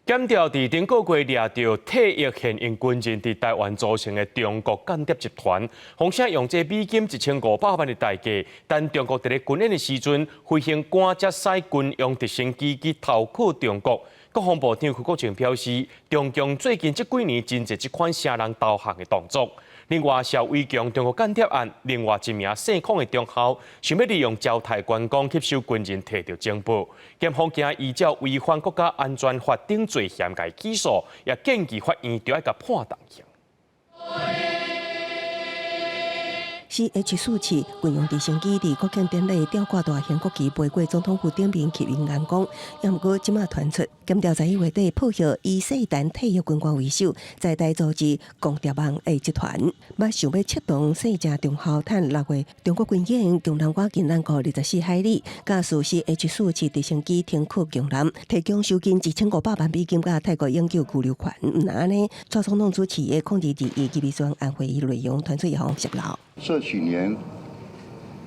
檢調佇頂個月掠著退役現役軍人佇台灣組成的中國間諜集團，況且用這美金1500萬的代價，等中國佇咧軍演的時陣，飛行官才駛軍用直升機去投靠中國。國防部長邱國正表示，中共最近這幾年真濟這款聲人投降的動作。另外，蕭偉強中國間諜案，另外一名姓孔的中校，想欲利用招刣觀光吸收軍人提著情報，檢方驚依照違反國家安全法等罪嫌共起訴，也建議法院著愛共判重刑。 CH-47軍用直升機佇國慶典禮吊掛大型國旗飛過總統府頂面吸引眼光，也毋過這馬傳出，檢調11月底破獲以姓陳退役軍官為首，在台組織共諜網的集團，捌想欲策動姓鄭中校趁6月中國軍演，共南倚近南部24海里，駕駛 CH-47直升機停靠共南，提供收金1500萬美金佮泰國永久居留權。毋但按呢，蔡總統主持的02/21預算案會議內容傳出予予洩露。這幾年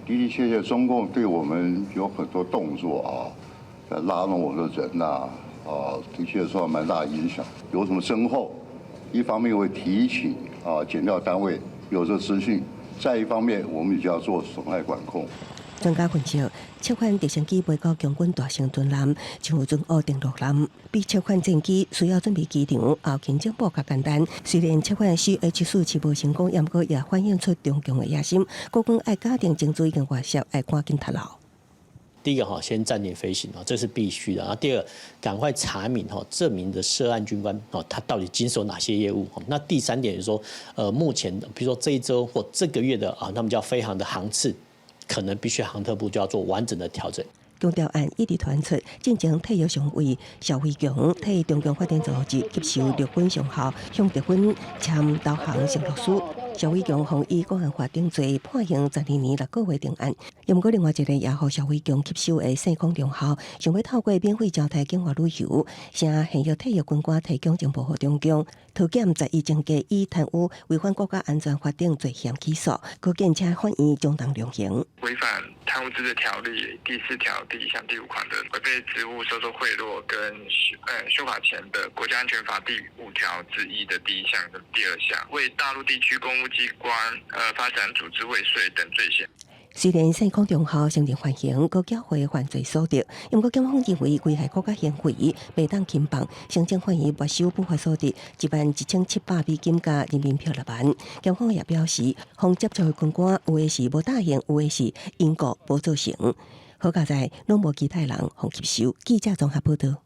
的的確確，中共對我們有很多動作啊，在拉攏我們的人吶，啊，的確受到蠻大影響。有什麼徵候？一方面會提醒啊，檢調單位有這資訊；再一方面，我們也就要做損害管控。專家分析，這款直升機飛到共軍大型軍艦，像準烏登陸艦，比這款戰機需要準備機場後勤情報較簡單。雖然這款 CH-47無成功，毋過也反映出中共的野心。國軍愛加定情資已經外泄，愛趕緊脫落。第一個哈，先暫停飛行啊，這是必須的。然後第二，趕快查明哈這名的涉案軍官哦，他到底經手哪些業務？那第三點就是說，目前比如說這一週或這個月的啊，他們叫飛航的航次，可能必須航特部就要做完整的調整。共諜案一直傳出，進前退役上尉蕭偉強替中共發展組織吸收陸軍上校，向敵軍簽投降承諾書。蕭偉強予以國安法定罪判刑12年6個月定案。毋過另外一個也予蕭偉強吸收的姓孔中校，想欲透過免費招刣境外旅遊，向現役退役軍官提供情報予中共。桃檢在伊偵計以貪污違反國家安全法等罪嫌起訴，閣建請法院將重量刑。違反貪污治罪條例第4條第1項第5款的違背職務收受賄賂，跟修法前的國家安全法第5條之1的第一項跟第二項，為大陸地區公務機關發展組織未遂等罪嫌。雖然姓孔中校承認犯行，閣繳回犯罪所得，毋過檢方認為危害國家行為，袂當輕放，申請法院沒收不法所得11,700美金佮人民幣6萬。檢方也表示，予接觸的軍官有的是無答應，有的是因故無做成。好佳哉攏無其他人予吸收。記者綜合報道。